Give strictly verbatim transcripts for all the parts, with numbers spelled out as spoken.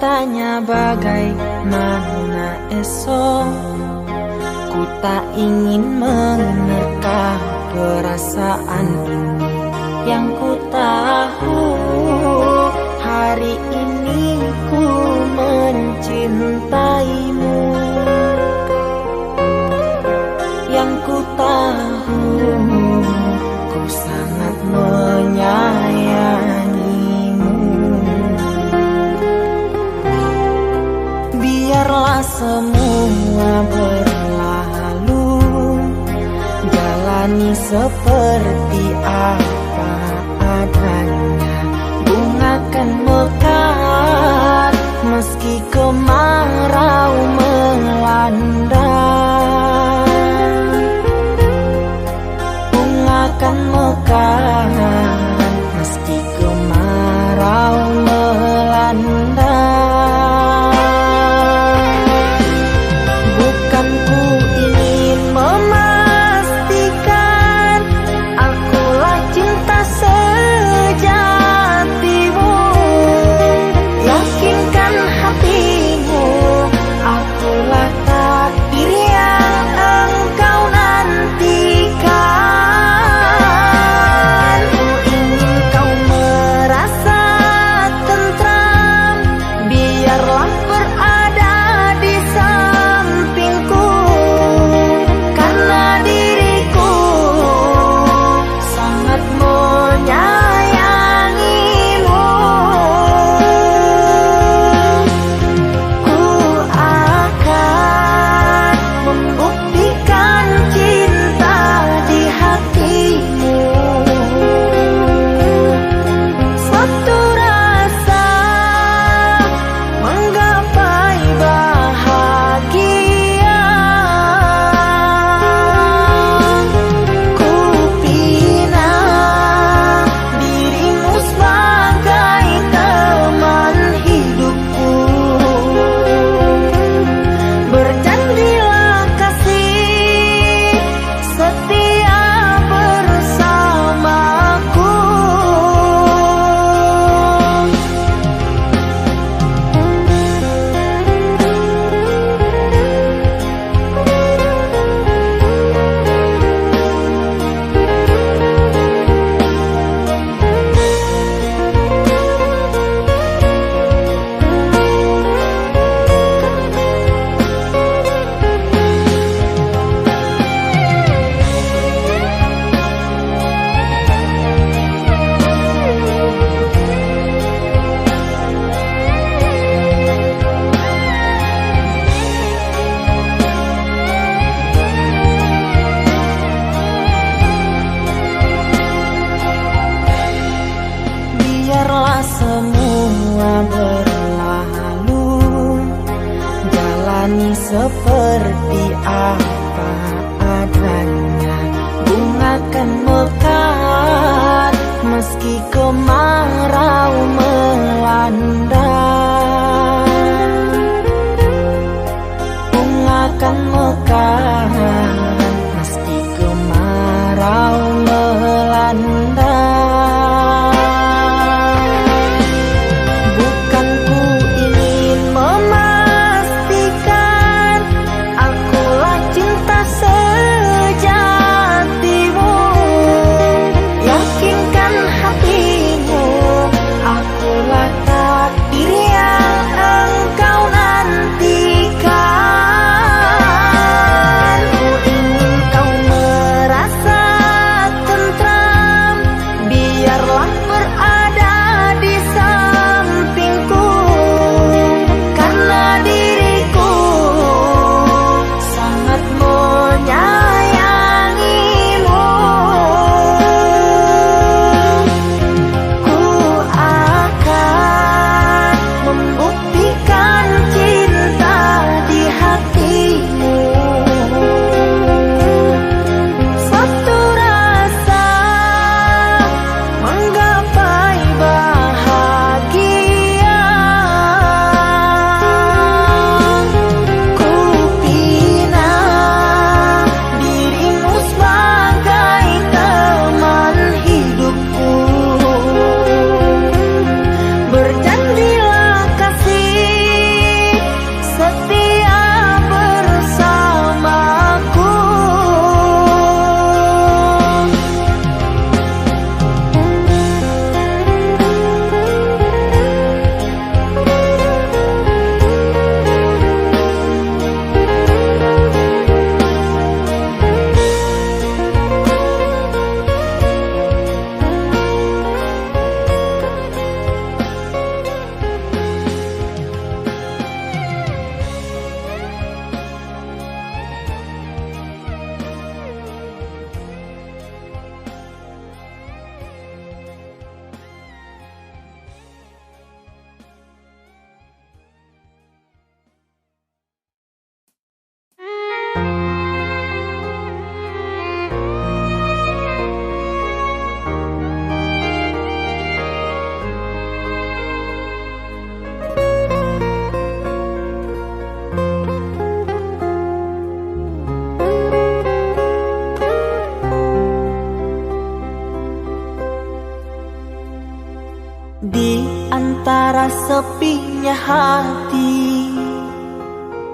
Tanya bagaimana esok, ku tak ingin menerka perasaan ini. Yang ku tahu, hari ini ku mencintaimu. Yang ku tahu, ku sangat menyayangimu. Biarlah semua berlalu, jalani seperti apa adanya. Bunga kan mekar meski kemarau melanda. Bunga kan mekar meski kemarau melanda. Bukan ku ingin memastikan akulah cinta sejatimu. Yakinkan hatimu, akulah takdir yang engkau nantikan. Ku ingin kau merasa tentram, biarlah berada di sampingku, karena diriku sangat menyayangimu. Ku akan membuktikan cinta di hatimu. Satu rasa menggapai bahagia. Ku pinang dirimu sebagai teman hidupku. Berjanjilah kasih setia bersamaku. Biarlah semua berlalu, jalani seperti apa adanya. Bunga kan mekar meski kemarau melanda. Bunga kan mekar meski kemarau melanda. Bukan ku ingin memastikan akulah cinta Rasapinya hati,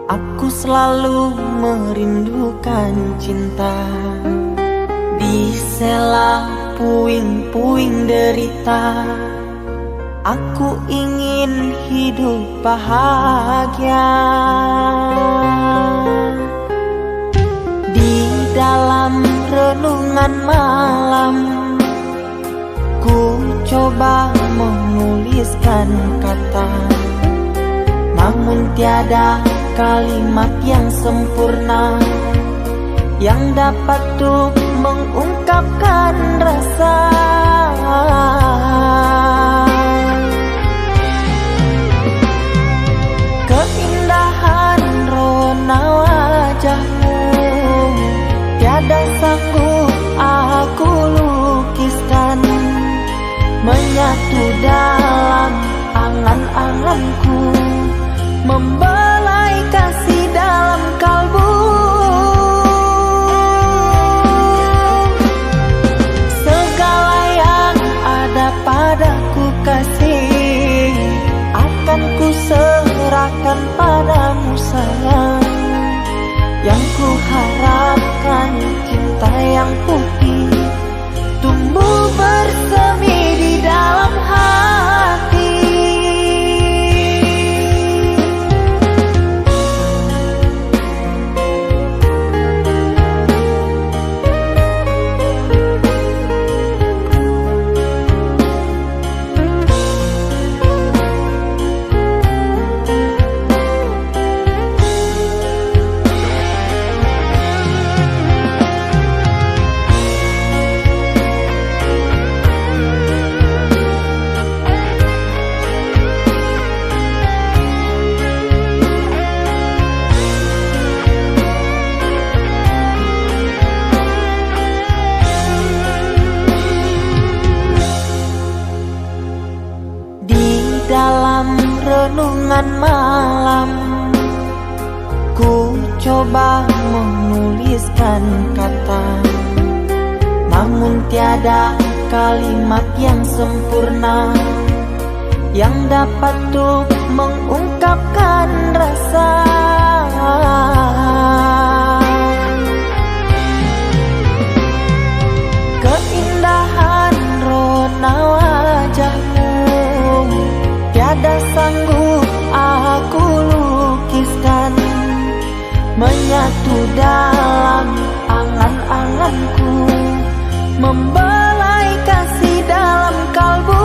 aku selalu merindukan cinta. Di sela puing-puing derita, aku ingin hidup bahagia. Di dalam renungan malam, ku coba menuliskan kata, namun tiada kalimat yang sempurna yang dapat untuk mengungkapkan rasa. Keindahan rona wajahmu tiada sanggup aku lukiskan, menyatu dalam angan-anganku, membelai kasih dalam kalbu. Segala yang ada padaku kasih, akan ku serahkan padamu sayang. Yang ku harapkan cinta yang putih tumbuh bersemi di dalam hati. Di dalam renungan malam, ku coba menuliskan kata, namun tiada kalimat yang sempurna yang dapat untuk mengungkapkan rasa. Keindahan rona wajahmu tiada sanggup aku lukiskan, menyatu dalam angan-anganku, membelai kasih dalam kalbu.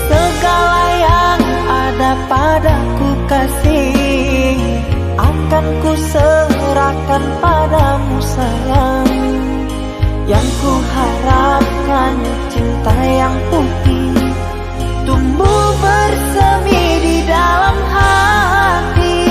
Segala yang ada padaku kasih, akan ku serahkan padamu sayang. Yang ku harapkan cinta yang putih tumbuh bersemi di dalam hati.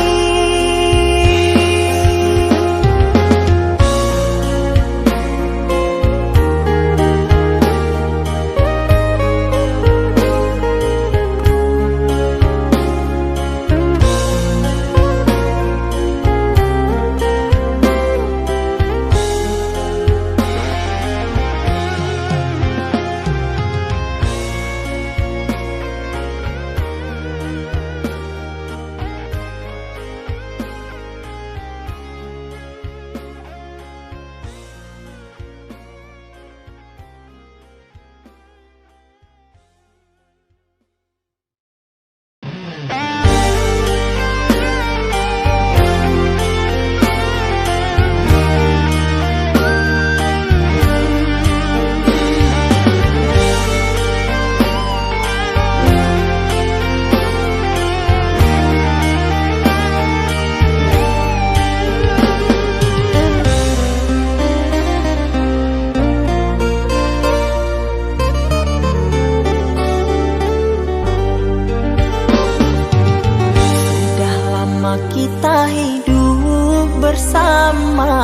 Sudah lama kita hidup bersama,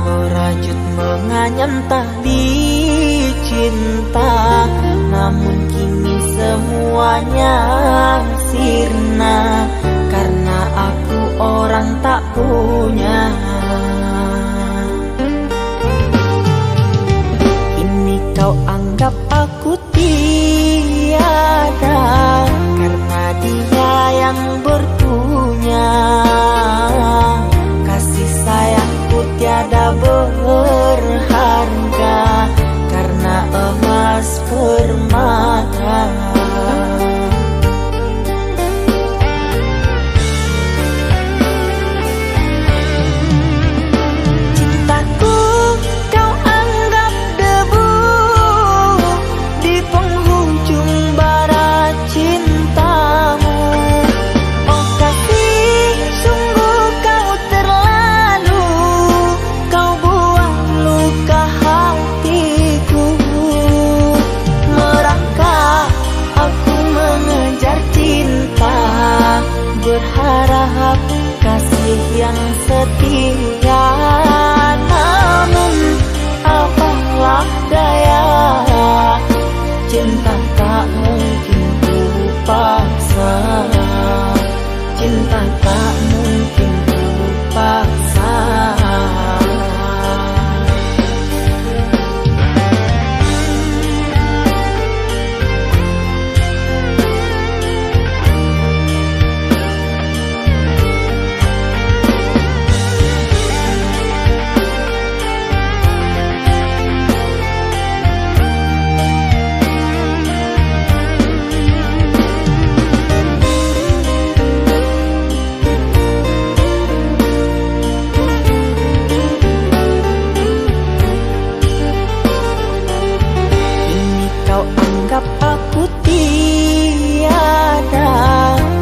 merajut menganyam tali cinta, namun kini semuanya sirna, karena aku orang tak punya. Kini kau anggap Anggap aku tiada karena dia yang berpunya. Kasih sayangku tiada berharga karena emas permata. Cintaku kau anggap debu, di penghujung bara cintamu. Oh kasih, sungguh kau terlalu, kau buang luka hatiku. Merangkak aku mengejar cinta, berharap kasih yang setia. Namun apalah daya, cinta tak mungkin ku paksa. Cinta tak mungkin ku paksa. Kini kau anggap aku tiada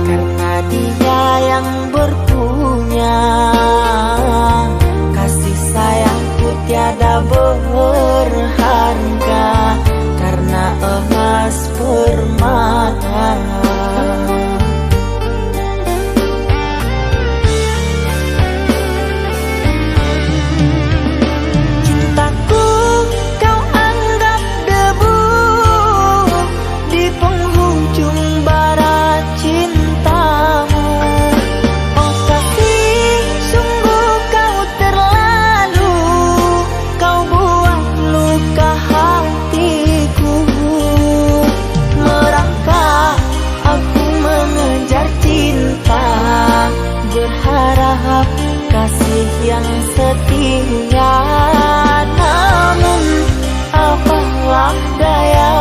karena dia yang berpunya. Kasih sayangku tiada berharga karena emas permata. Cintaku kau anggap debu, di penghujung bara cintamu. Oh kasih, sungguh kau terlalu, kau buang luka hatiku. Merangkak aku mengejar cinta, berharap kasih yang setia. Namun apalah daya,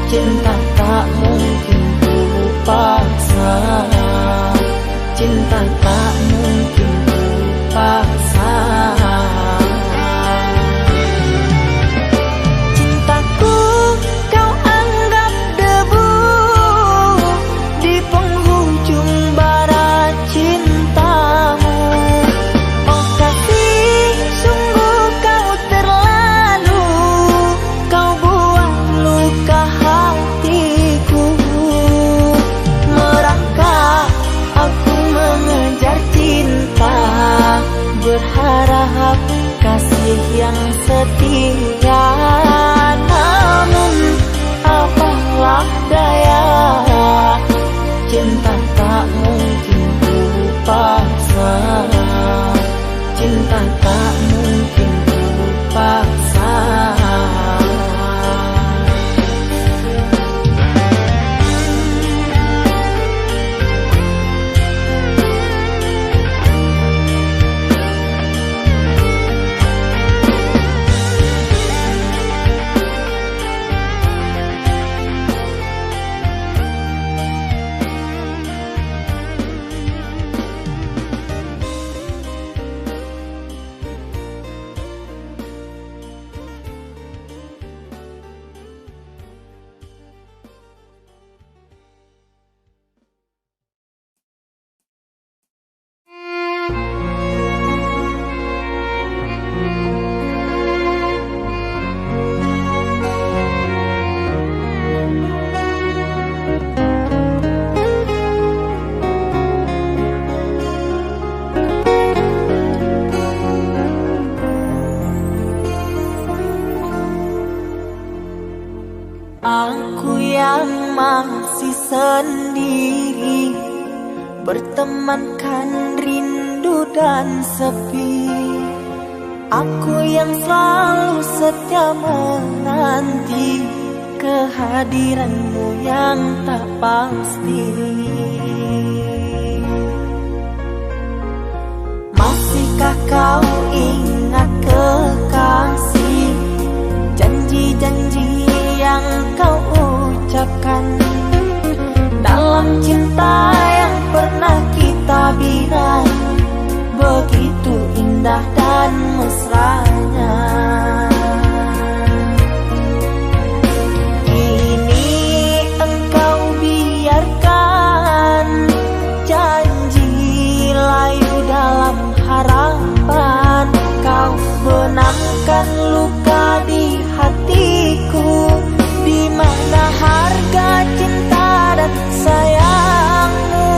cinta tak mungkin ku paksa. Cinta tak mungkin ku paksa. Cintaku kau anggap debu, di penghujung bara cintamu. Oh kasih, sungguh kau terlalu, kau buang luka hatiku. Merangkak aku mengejar cinta, berharap kasih yang setia. Namun apalah daya, cinta tak mungkin ku paksa. Cinta tak mungkin ku paksa. Aku yang masih sendiri, bertemankan rindu dan sepi. Aku yang selalu setia menanti kehadiranmu yang tak pasti. Masihkah kau ingat, kekasih, janji-janji yang kau ucapkan? Dalam cinta yang pernah kita bina, begitu indah dan mesranya. Kini engkau biarkan janji layu dalam harapan, kau benangkan luka di hatiku, di mana harga cinta dan sayangmu.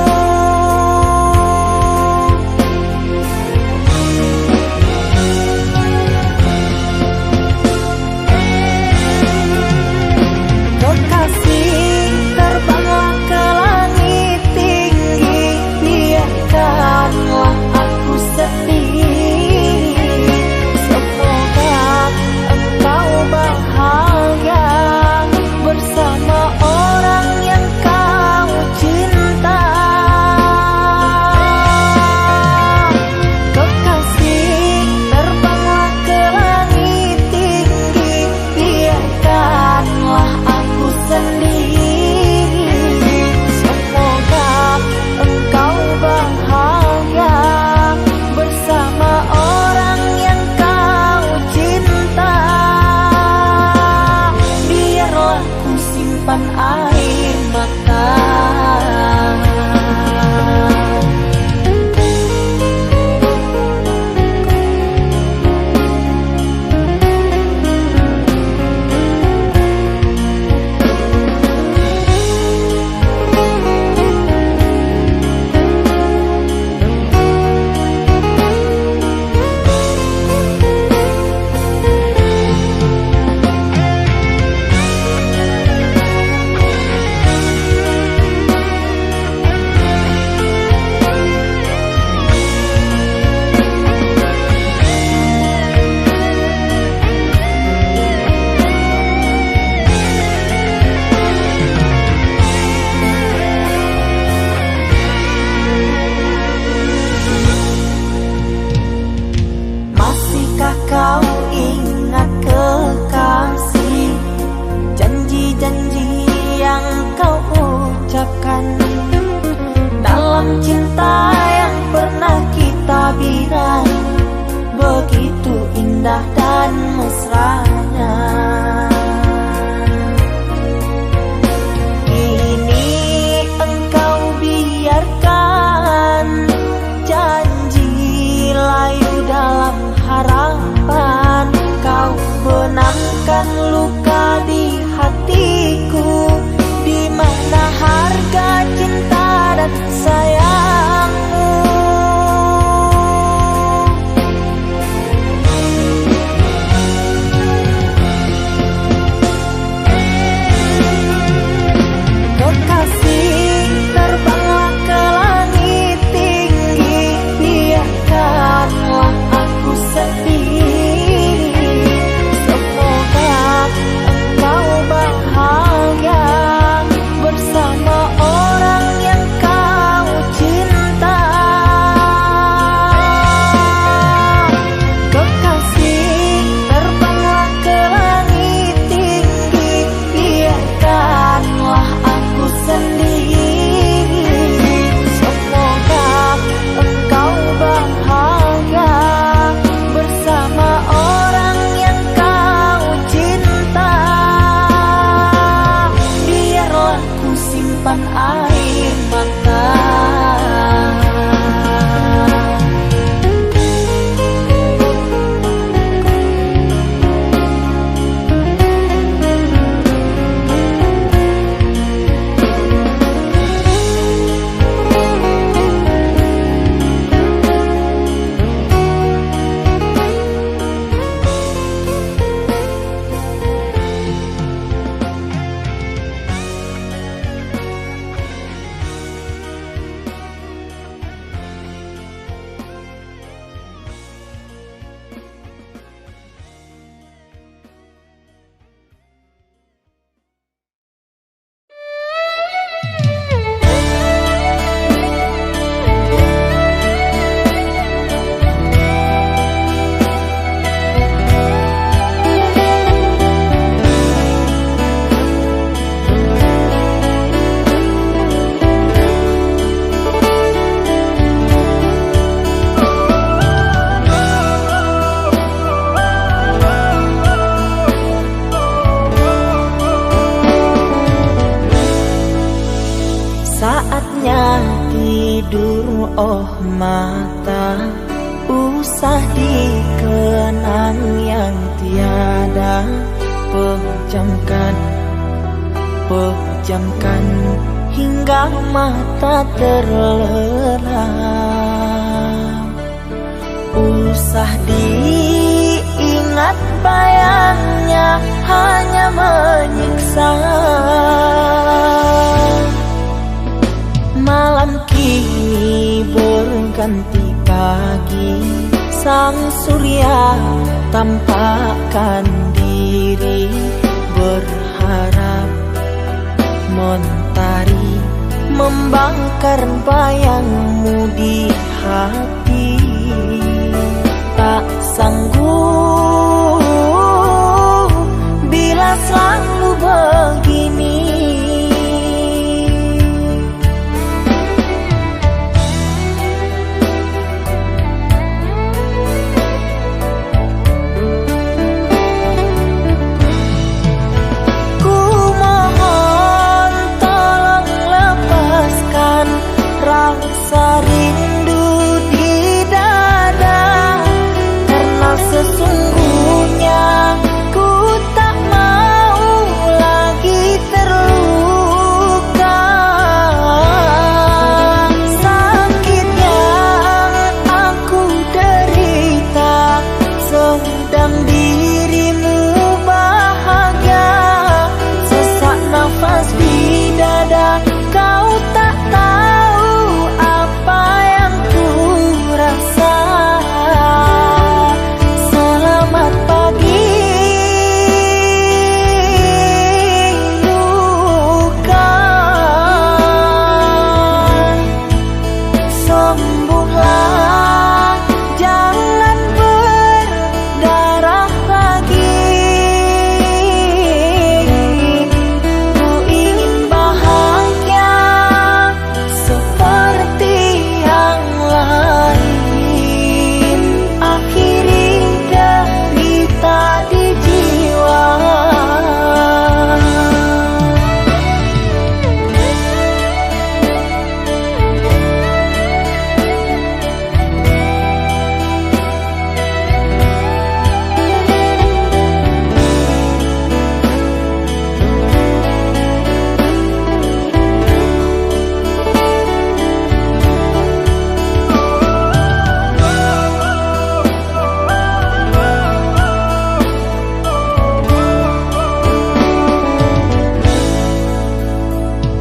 Kekasih, terbanglah ke langit tinggi, biarkanlah aku sedih. Semoga engkau bahagia bersama orang yang kau cinta. Kekasih, terbanglah ke langit tinggi, biarkanlah aku sendiri. Semoga engkau bahagia bersama orang yang kau cinta. Biarlah ku simpan air mata. Masihkah kau ingat, kekasih, janji-janji yang kau ucapkan? Dalam cinta yang pernah kita bina, begitu indah dan mesranya. Kini engkau biarkan janji layu dalam harapan, kau benangkan luka di hatiku, di mana harga cinta dan sayangmu. Oh mata, usah dikenang yang tiada. Pejamkan, pejamkan hingga mata terlelap. Usah diingat bayangnya, hanya menyiksa. Malam kini berganti pagi, sang surya tampakkan diri, berharap mentari membakar bayangmu di hati. Tak sanggup bila selalu begini. Ku mohon tolong lepaskan rasa rindu di dada, karena sesungguhnya ku tak mau lagi terluka. Sakit yang aku derita, sedang dirimu bahagia. Sesak nafas di dada, kau tak tahu apa yang ku rasa. Selamat pagi, luka. Sembuhlah, jangan berdarah lagi. Ku ingin bahagia seperti yang lain, akhiri derita di jiwa.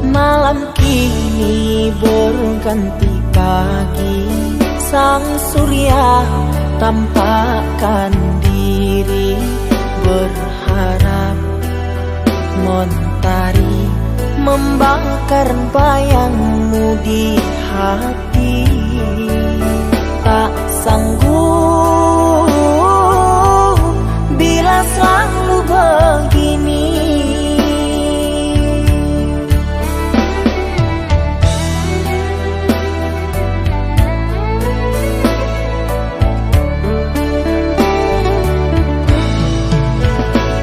Malam kini berganti pagi, sang surya tampakkan diri, berharap mentari membakar bayangmu di hati. Tak sanggup bila selalu begini.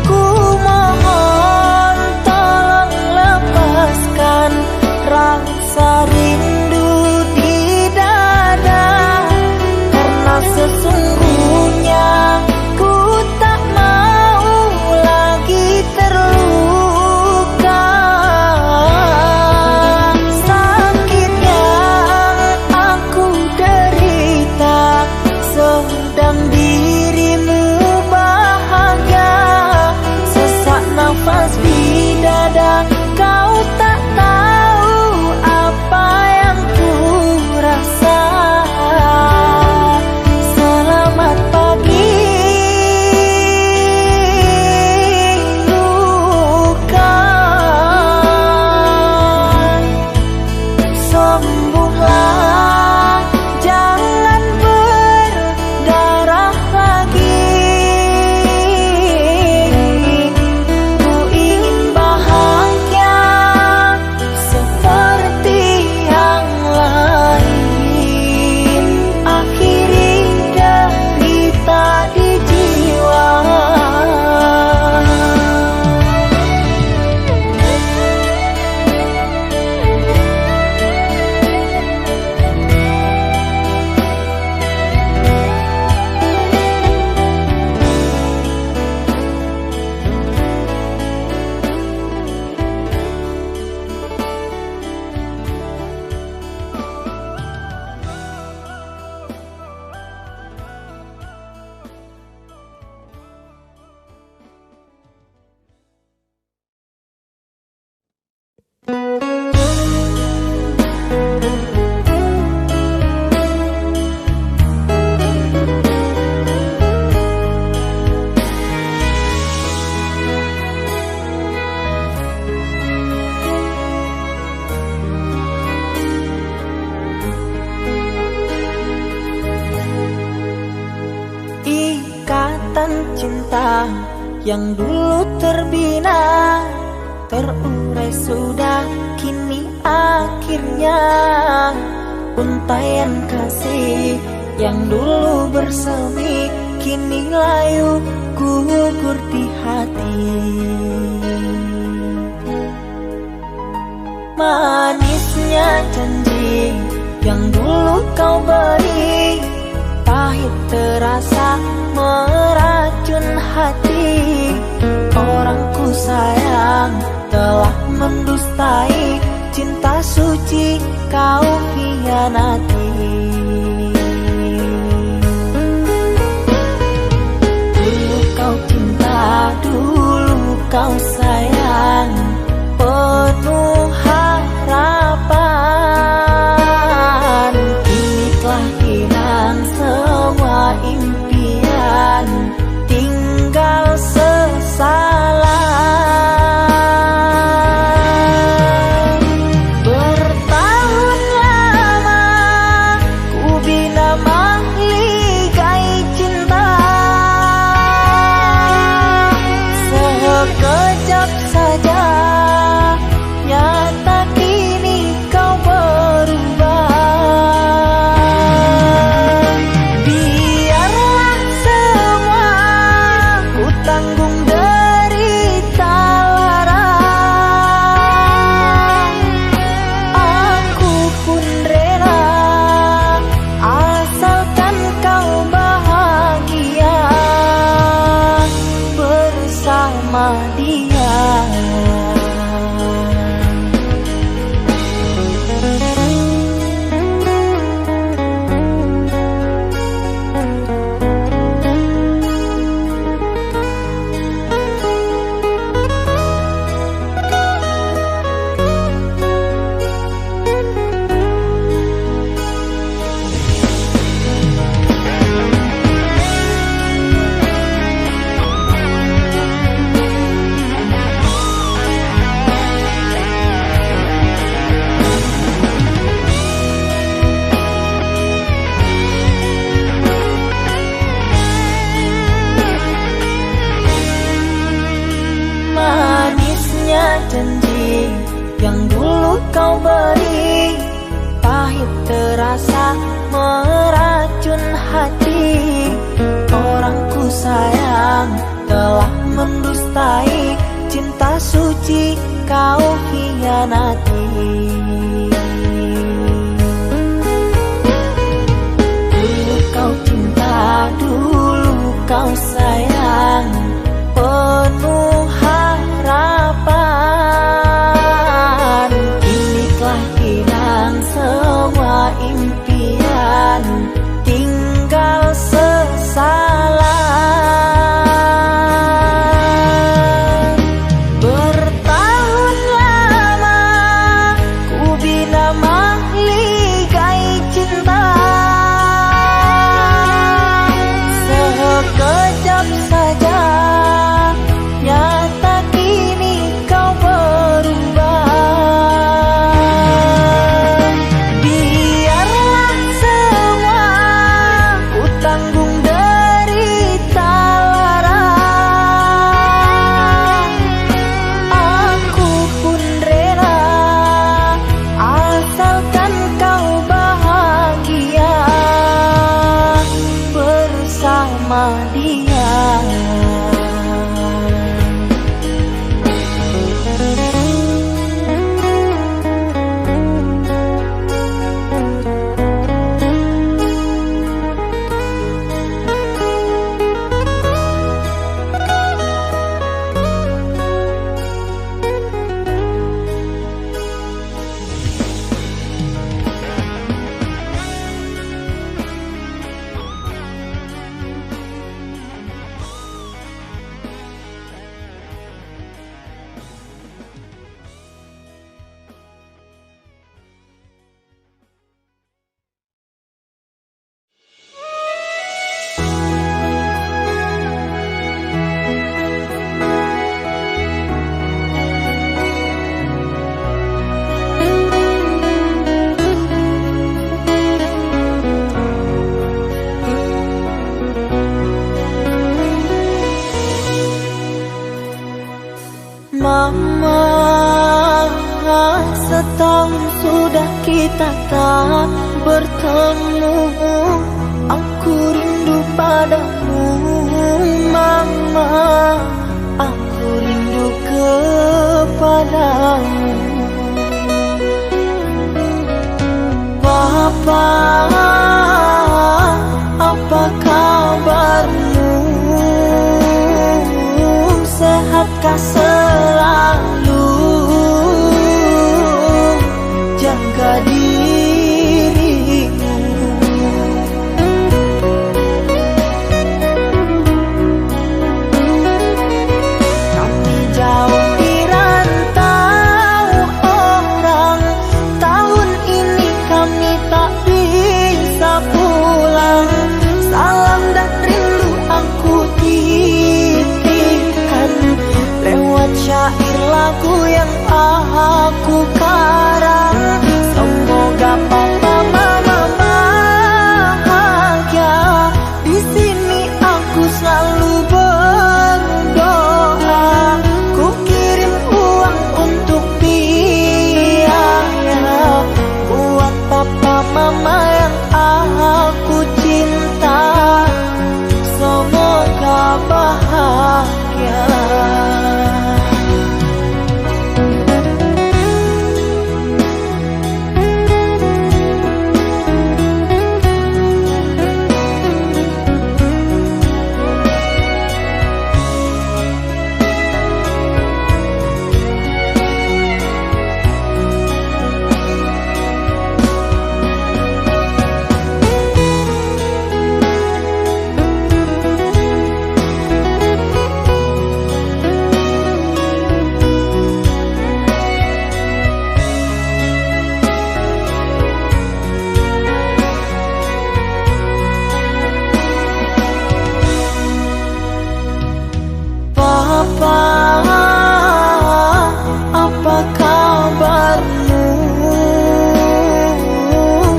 Ku mohon tolong lepaskan rasa rindu di Cinta yang dulu terbina, terurai sudah kini akhirnya. Untaian kasih yang dulu bersemi, kini layu gugur di hati. Manisnya janji yang dulu kau beri, pahit terasa meracun hati. Orang ku sayang telah mendustai, cinta suci kau hianati. Dulu kau cinta, dulu kau sayang, penuh harapan. Kini telah hilang semua impian, tinggal sesalan. Bertahun lama ku bina mahligai cinta, sekejap saja nyata kini kau berubah. Biarlah semua ku tanggung derita lara, aku pun rela, asalkan kau bahagia bersama dia. Manisnya janji yang dulu kau beri, pahit terasa meracun hati. Orang ku sayang telah mendustai, cinta suci kau hianati. Dulu kau cinta, dulu kau sayang, penuh harapan. Kini telah hilang semua impian, tinggal sesalan. Bertahun lama ku bina mahligai cinta, sekejap saja nyata kini kau berubah. Biarlah semua ku tanggung derita lara, aku pun rela, asalkan kau bahagia bersama dia. Setahun sudah kita tak bertemu. Aku rindu padamu, Mama. Aku rindu kepadamu. Papa, apa kabarmu? Sehatkah selalu? Jaga dirimu. Kami jauh di rantau orang, tahun ini kami tak bisa pulang. Salam dan rindu aku titipkan lewat syair lagu yang aku karang. Semoga papa mama bahagia. Di sini aku selalu berdoa. Ku kirim uang untuk biaya buat papa mama yang aku cinta. Semoga bahagia. Papa, apa kabarmu?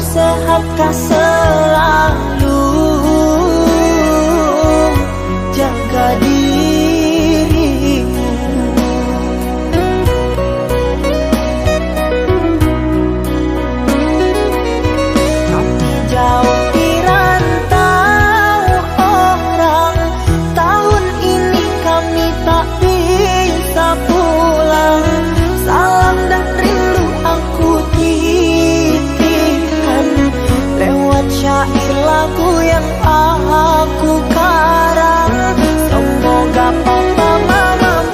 Sehatkah selalu? Jaga dirimu. Kami jauh di rantau orang, tahun ini kami tak bisa pulang. Salam dan rindu aku titipkan lewat syair lagu yang aku karang. Semoga papa mama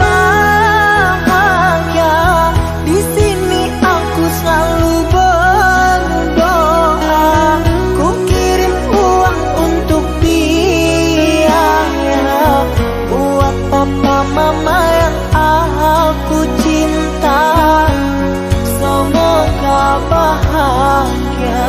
bahagia. Di sini aku selalu berdoa. Ku kirim uang untuk biaya buat papa mama yang aku cinta. Semoga bahagia.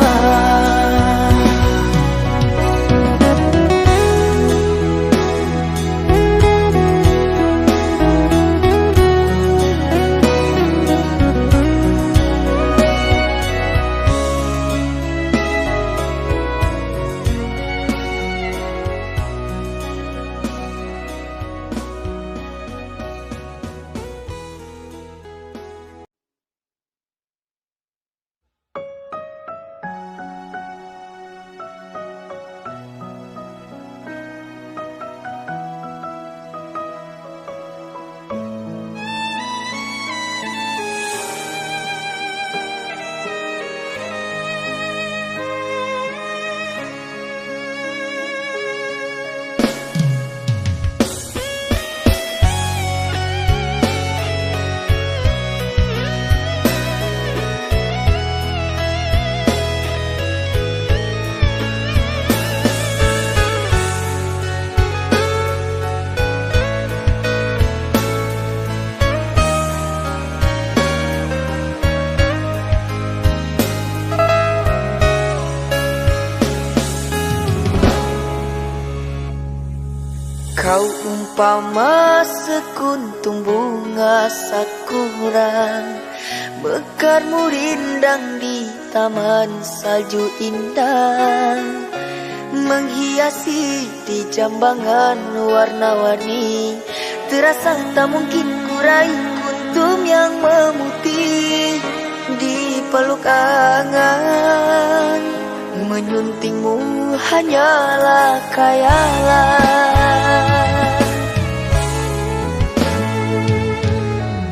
Kau umpama sekuntum bunga sakura, mekar murindang di taman salju indah, menghiasi di jambangan warna-warni. Terasa tak mungkin ku raih kuntum yang memutih. Dipeluk angan, menyuntingmu hanyalah khayalan.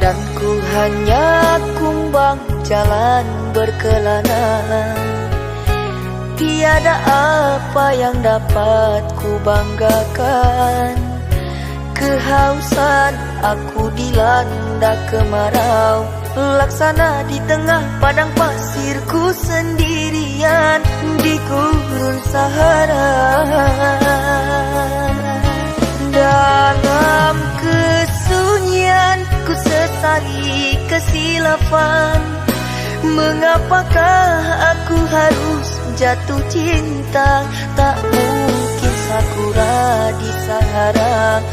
Dan ku hanya kumbang jalan berkelana. Tiada apa yang dapat ku banggakan. Kehausan aku dilanda kemarau, laksana di tengah padang pasir ku sendirian di gurun Sahara. Dalam kesunyian ku sesali kesilafan. Mengapakah aku harus jatuh cinta? Tak mungkin sakura di Sahara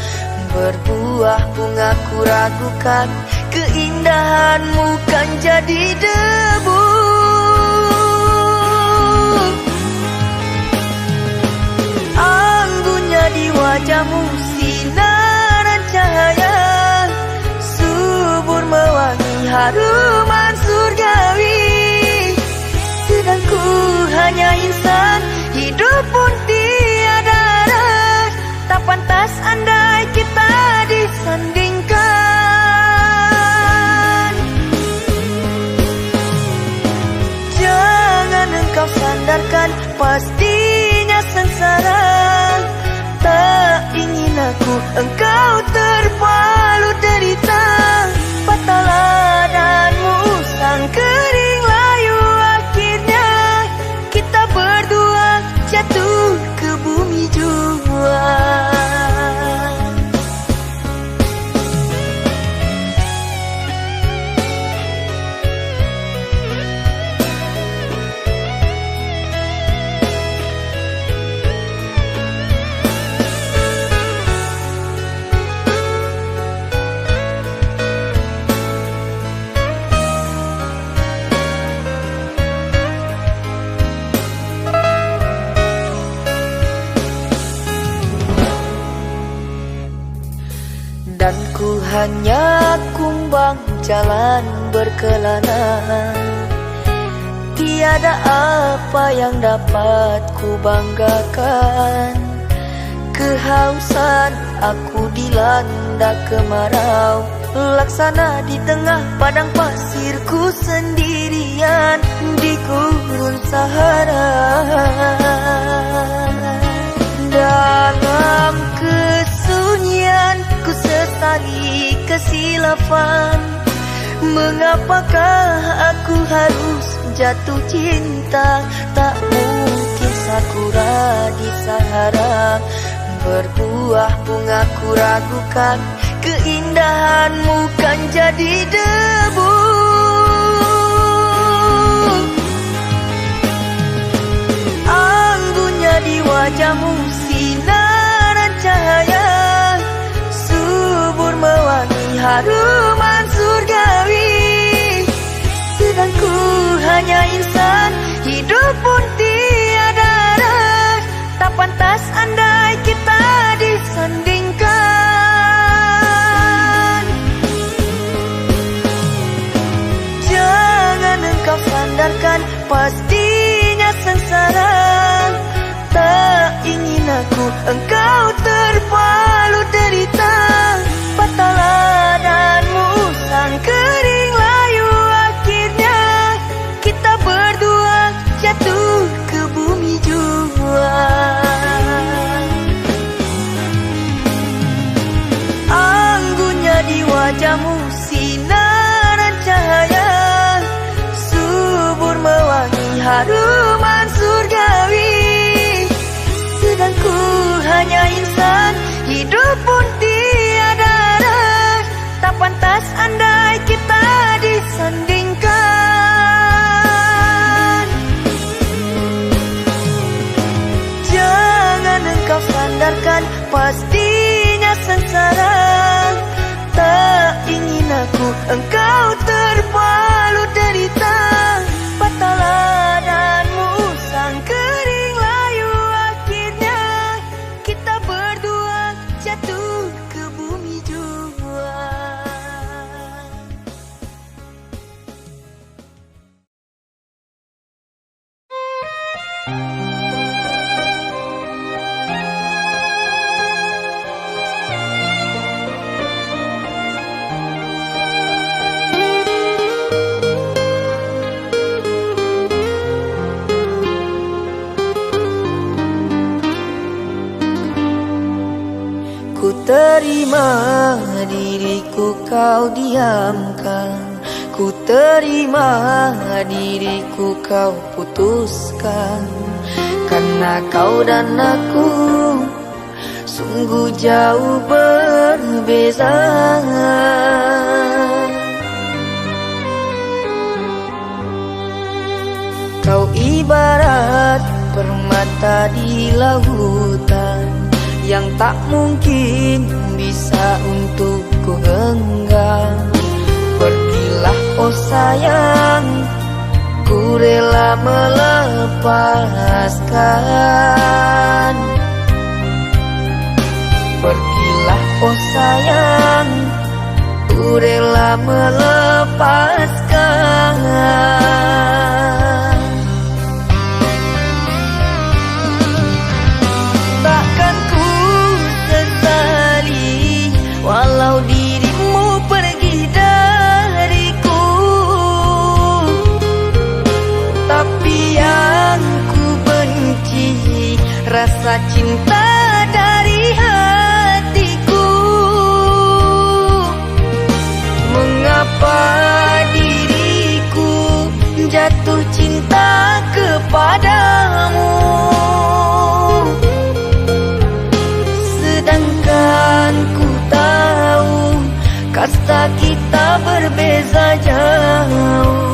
berbuah bunga, ku ragukan keindahanmu kan jadi debu. Anggunnya di wajahmu sinaran cahaya, subur mewangi haruman surgawi. Sedang ku hanya insan, hidup pun tiada arah. Tak pantas andai kita disandingkan. Jangan engkau sandarkan, pastinya sengsara. Tak ingin aku engkau terpalu derita. Patahlah danmu usang kering layu, akhirnya kita berdua jatuh ke bumi jua. Dan ku hanya kumbang jalan berkelana. Tiada apa yang dapat ku banggakan. Kehausan aku dilanda kemarau, laksana di tengah padang pasir ku sendirian di gurun Sahara. Dalam kesunyian ku sesali kesilafan. Mengapakah aku harus jatuh cinta? Tak mungkin sakura di Sahara berbuah bunga, ku ragukan keindahanmu kan jadi debu. Anggunnya di wajahmu sinaran cahaya, subur mewangi haruman surgawi. Sedang ku hanya insan, hidup pun tiada arah. Tak pantas andai kita disandingkan. Jangan engkau sandarkan, pastinya sengsara. Tak ingin aku engkau terpalu derita. Patahlah danmu usang kering layu, akhirnya kita berdua jatuh ke bumi jua. Anggunnya di wajahmu sinaran cahaya, subur mewangi haruman surgawi. Sedang ku hanya insan, hidup pun tiada arah. Tak pantas andai kita disandingkan. Jangan engkau sandarkan, pastinya sengsara. Tak ingin aku engkau terpalu derita. Patahlah danmu usang kering layu, akhirnya kita berdua jatuh ke bumi jua. Ku terima diriku kau diamkan, ku terima diriku kau putuskan, karena kau dan aku sungguh jauh berbeza. Kau ibarat permata di lautan yang tak mungkin bisa untuk ku genggam. Pergilah, oh sayang, ku rela melepaskan. Pergilah, oh sayang, ku rela melepaskan. Takkan ku sesali, walau dirimu pergi dariku. Tapi yang ku benci, rasa cinta dari hatiku. Mengapa diriku jatuh cinta kepadamu, sedangkan ku tahu kasta kita berbeza jauh.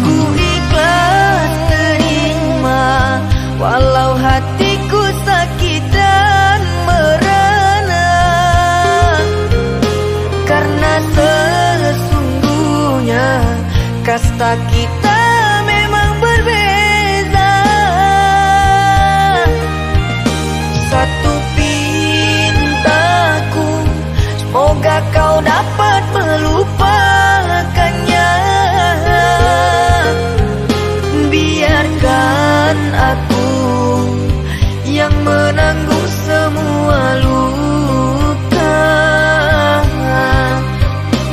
Ku ikhlas terima, walau hatiku sakit dan merana, karena sesungguhnya kasta kita memang berbeza. Satu pintaku, semoga kau dapat melupakannya. Biarkan aku yang menanggung semua luka.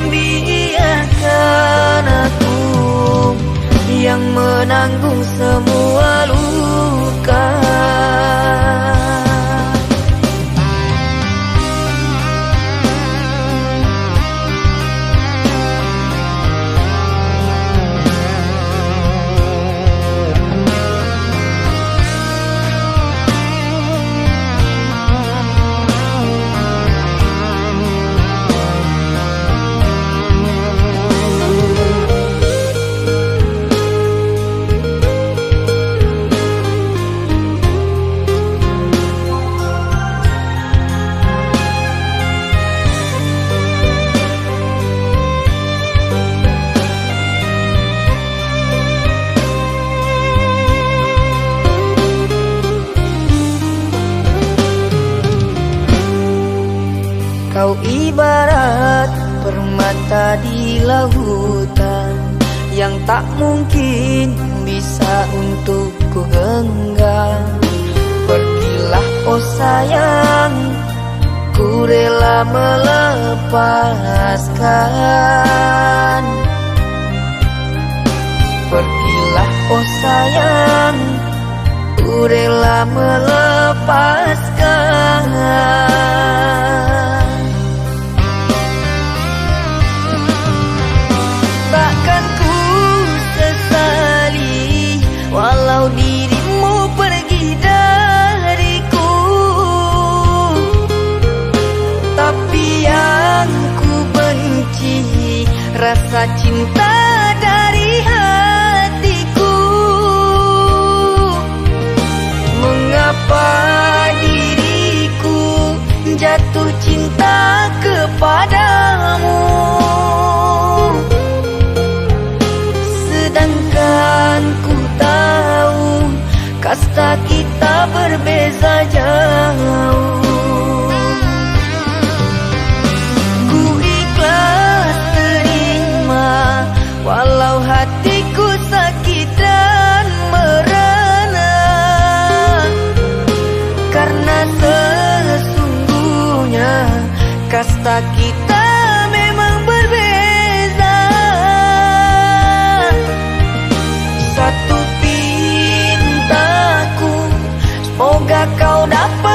Biarkan aku yang menanggung semua luka. Kau ibarat permata di lautan yang tak mungkin bisa untuk ku genggam. Pergilah, oh sayang, ku rela melepaskan. Pergilah, oh sayang, ku rela melepaskan. Takkan ku sesali, walau dirimu pergi dariku. Tapi yang ku benci, rasa cinta dari hatiku. Mengapa diriku jatuh cinta kepadamu, sedangkan ku tahu kasta kita berbeza jauh. Ku ikhlas terima, walau hatiku sakit dan merana, karena sesungguhnya kasta kita memang berbeza. Satu pintaku, semoga kau dapat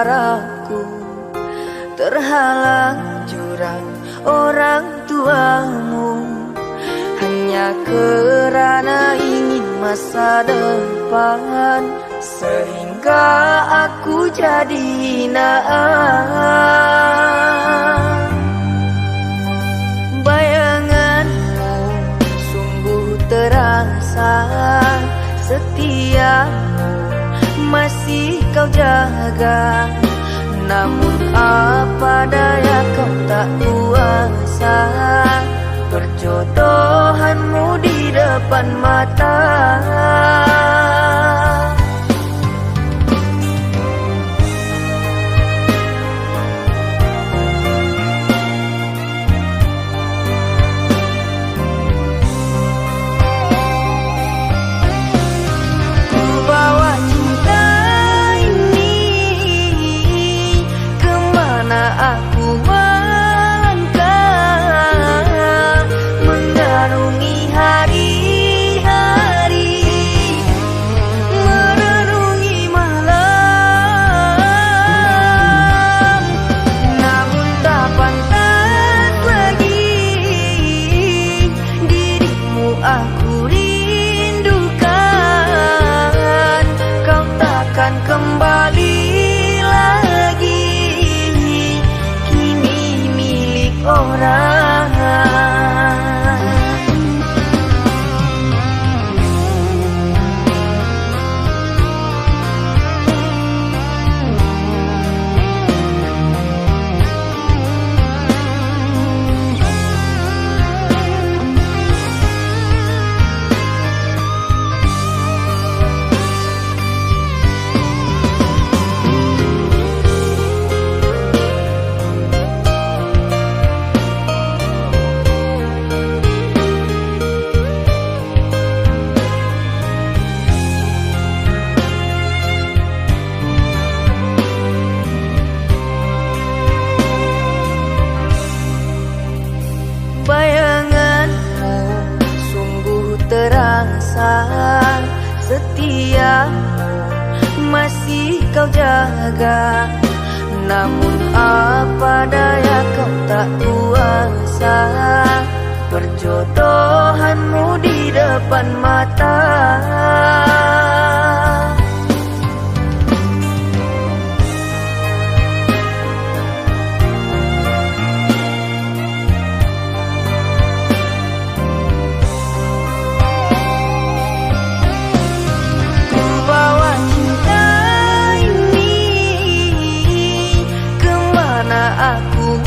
Aku terhalang jurang orang tuamu, hanya kerana ingin masa depan, sehingga aku jadi hinaan. Bayanganmu sungguh terasa, setiamu masih kau jaga. Namun apa daya, kau tak kuasa, perjodohanmu di depan mata. Ku bawa cinta ini kemana aku melangkah, mengarungi hari-hari, merenungi malam. Namun tak pantas lagi dirimu aku rindukan. Kau takkan kembali lagi, kini milik orang. Bayanganmu sungguh terasa, setiamu masih kau jaga. Namun apa daya, kau tak kuasa, perjodohanmu di depan mata. Ku bawa cinta ini kemana aku